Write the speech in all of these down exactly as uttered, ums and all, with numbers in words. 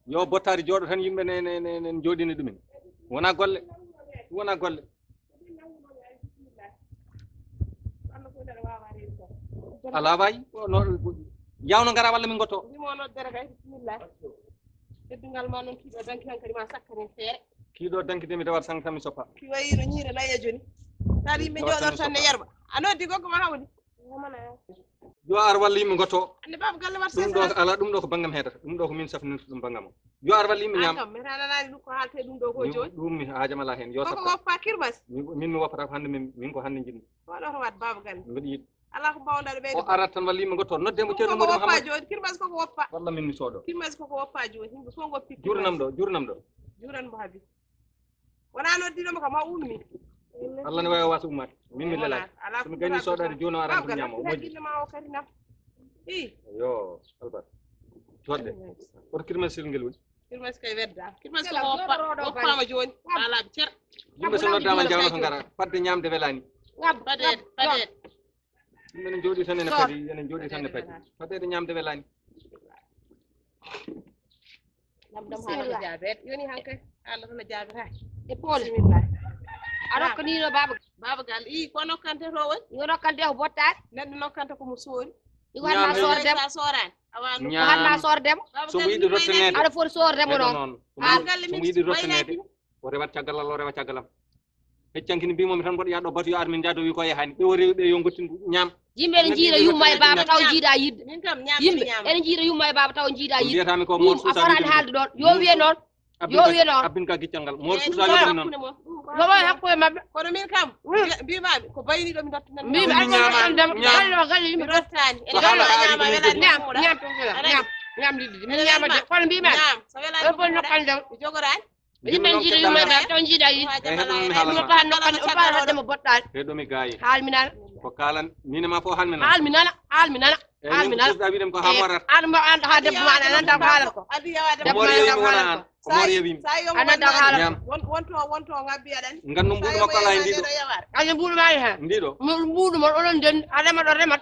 Yo bottaari jooɗo tan, yimɓe ne, ne, ne, ne jooɗini ɗumen. Wona golle. Wona golle. Alaa waay. No, yawno ngara walla min ngotto. Ndimo noddere kay, bismillah. Teddungal ma noon, kiiɗo danki hankadi ma sakkane feere. Kiiɗo danki de mi dawat sang tan mi soppa. Ki wayi no ñiire nayi e joni. Taari yimɓe jooɗor tan ne yerɓa. A noddi gogo ma hawni. Yo ar walla yimɓe ngotto. Ande baaba galle wat ɗum ɗo sasa. Ala ɗum ɗo ko banngam heedata. Ɗum ɗo ko min safninta ɗum banngam o. Yo ar walla yimɓe ñaam. Kam mi tan nanaani ɗum ko haalte ɗum ɗo ko joni. Ɗum mi haajam ala heen. Yo koko safta. Woppa kirmas. Min, min mi woppata ko hannde min, min ko hannde njiɗmi. Ko ɗo to wat baaba galle. Mbiɗa yiɗi. Ala ko mbawɗa ɗo ɓeyde. O arat tan walla yimɓe ngotto. Nodde mo ceerno muɗum Hammad. Joni kirmas koko woppa. Walla min mi sooɗo. Kirmas koko woppa joni. Yimɓe fof ngoppi. Jurnam ɗo, jurnam ɗo. Juran mo haabi. Wona noddiɗo mo kam, a ummi. Allah ne wawi wasa ummaade. Min mi lelaki. Ala so mi gayni soɗade joni o arani ko ñaamo, o moƴƴi. Hakkille ma o kadi nam. I. Yo, Albert. Jodde. Oto kirmasil ngel woni. Kirmas kay wedda. Kirmas ko woppa, woppama joni. Ala cer. Yimɓe so noddama jawno ko ngara. Fadde ñamde welani. Padeede, padeede. Yimɓe ne jooɗi tan ene padi, ene jooɗi tan ne padi. Fadde ñamde welani. Lamɗam haala ko jaabeede. Yoni hanke, haala tan no jaabira. E Paul. Bismillah. A rokkanino baaba. Baaba gal, i ko nokkante to woni? Yo nokkante ko bottaade. Neɗɗo nokkante ko mo soori. Iko hatma soordema. Sa soorani. Awa no. Ko hatma soordema. So mo yiɗi rottanede. Aɗa foti soordema noon. Baaba gal, so mo yiɗi rottanede. O rewat caggal Allah, o rewat caggal am. Heccankini mbimomi tan mboɗo yaha ɗo batu yo ar min njaado wi ko yahani. Ɓe o rewi ɓe yo ngottin ñaam. Yimɓe ene njiida yumma e baaba taw njiida yidde. Min kam ñaam. Yimɓe ene njiida yumma e baaba taw njiida yidde. Mbiyatami ko ɗum a fotaani haalde ɗon. Yo wiye noon. Yo wiye noon. Abbin ka giccal ngal. Mor suusa wiye noon. No wawi hakkude maɓɓe. Kono min kam mbimami ko bayni ɗo mi dotta nan. Mbimi an ñaama. Galle ma galle yimɓe rottani. Ene galle ma ñaama welani. Ñaam, ñaam, ñaam, ñaam liddi. Min ñaama de. Kono mbimi an. Ñaam. So welani. Ɗo fof nokkan jam. Mi jogorani. Yimɓe njiɗi yumma e baaba taw njiida yidde. Ɗum ko han nokkan, ɗum ko han hoddema boɗɗaani. Heɗomi gayi. Haal mi nana. Ko kalan, mine ma fof haal mi nana. Haal mi nana, haal mi nana. Haal mi nana. Ɗum ɗawiɗem ko ha morat. An mo an ha debbo ma an, an tan ko haalata ko. Debbo ma an tan ko haalata ko. Ko mor yewimi. An tan ko haalata ko. Wonto, wonto ngabbi aɗani. Ngannu mbuɗu makko ala e ndiɗo. Ngannu mbuɗu ma hen. Ndiɗo. Mbuɗu mon onon den, a remat o remat.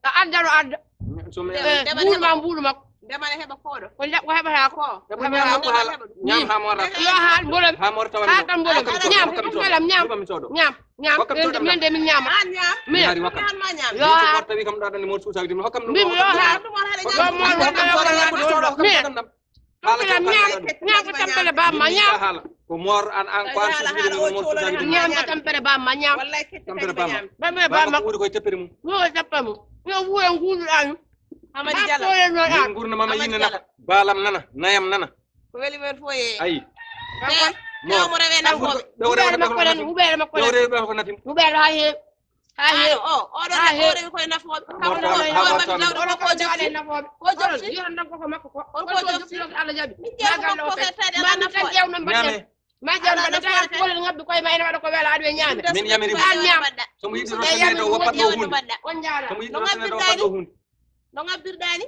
A adda o adda. Mbuɗu ma mbuɗu makko. Ndema ne heɓa koɗo. Ko jaɓ-, ko heɓata ko. Heɓa ko. Ñaam ha moora. Yo haal mbolom. Ha moora tawa. Ha tan mbolom. Ñaam, kam mbolom, ñaam. Ñaam, ñaam. Min de, min de min ñaama. An ñaam. Min. Hari wakka. An ma ñaam. Yo haal. Tawi kam ɗaɗani mo suusa wiɗi mo hokkam ɗum. Min yo haal. Yo mo. Min. Tampere ñaam, ñaam ko tampere baaba ma ñaam. Ko moor an, an ko an suusa wiɗi mo suusa wiɗi. Ñaam ko tampere baaba ma ñaam. Tampere baaba ma. Baaba ma. Wuri koy tampere mum. Wo tampere mum. Yo wuura nguuɗuɗaa ɗum. Amady Diallo. Min gurdam am yinne nafa. Baalam nana, nayam nana. Ko weli men fof e. Ayi. Kanko. Mo rewe nafooɓe. Huɓeere makko nan, huɓeere makko nan. Huɓeere haa heewi. Haa heewi. O, o ɗo o rewi koye nafooɓe. Kanko ko jofti. Ko jofti. Yo nan ko makko ko. Ko jofti. Allah jaɓi. Min ƴeewa ko makko kadi ala nafooɓe. Ma jam ba ta ko le ngabbi koy ma ina waɗa ko wela aɗa ɓe ñaame. Min yamiri. An ñaam. So mo yiɗi rottanede o woppat ɗo hunde. On jaara. So mo yiɗi rottanede o woppat ɗo hunde. No ngabbirɗani?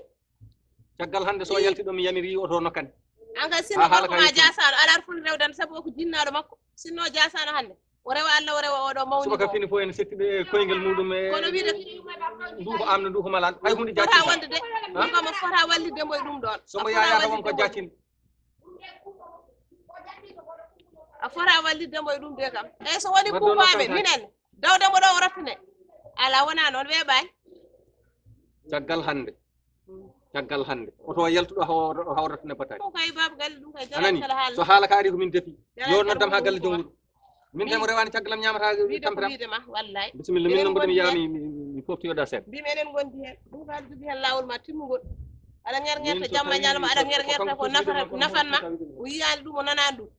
Caggal hannde so yalti ɗo mi yamiri oto no kan. An kay sinno gorko ma jasaano, alaa foti rewde sabu ko jinnaɗo makko. Sinno jasaano hannde. O rewa Allah, o rewa oɗo mawni. Subaka fini fof ene setti ɓe koyngel muɗum e. Kono wiide. Ndu ko amna, ndu ko malan. Hay hunde jaccin. Fota wonde de. Ko mo fota wallidde mo e ɗum ɗon. So mo yaya ko wonko jaccin. A fota wallidde mo e ɗum de kam. Eyyi so woni kuumaɓe minen. Dawde mo ɗo o rottane. Ala wona noon weeɓaani. Caggal hannde. Caggal hannde. Oto yaltuɗo haw-, haw rottane batani. Ko kay baaba galle ɗum kay. Anani, jalan kala haala. So haala ka ari ko min defi. Yo noddam ha galle jom muɗum. Min de mo rewani caggal am ñamata tampere am. Wiide ma, wallay. Bisimilla, min noon mboɗo mi yaha mi, mi, mi foftoyoɗa seeɗa. Mbimi enen ngondi heen. Ɗum ko aɗa jogii heen laawol ma timmugol. Aɗa ŋerŋerta jamma ñalma, aɗa ŋerŋerta ko nafata, nafan ma. O yiyaani ɗum, o nanaani ɗum.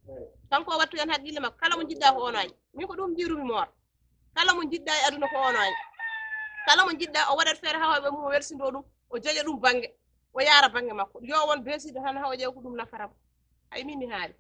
Kanko o wattu heen haqqille makko. Kala mo njiɗɗa ko ono añi. Min ko ɗum njiɗumi moor. Kala mo njiɗɗa e aduna ko ono añi. Kala mo njiɗɗa o waɗat feere hawayɓe mum o welsindo ɗum, o jeƴa ɗum bannge, o yaara bannge makko. Yo won beesiɗo tan hawa ƴeew ko ɗum nafata mo. Hay min mi haali.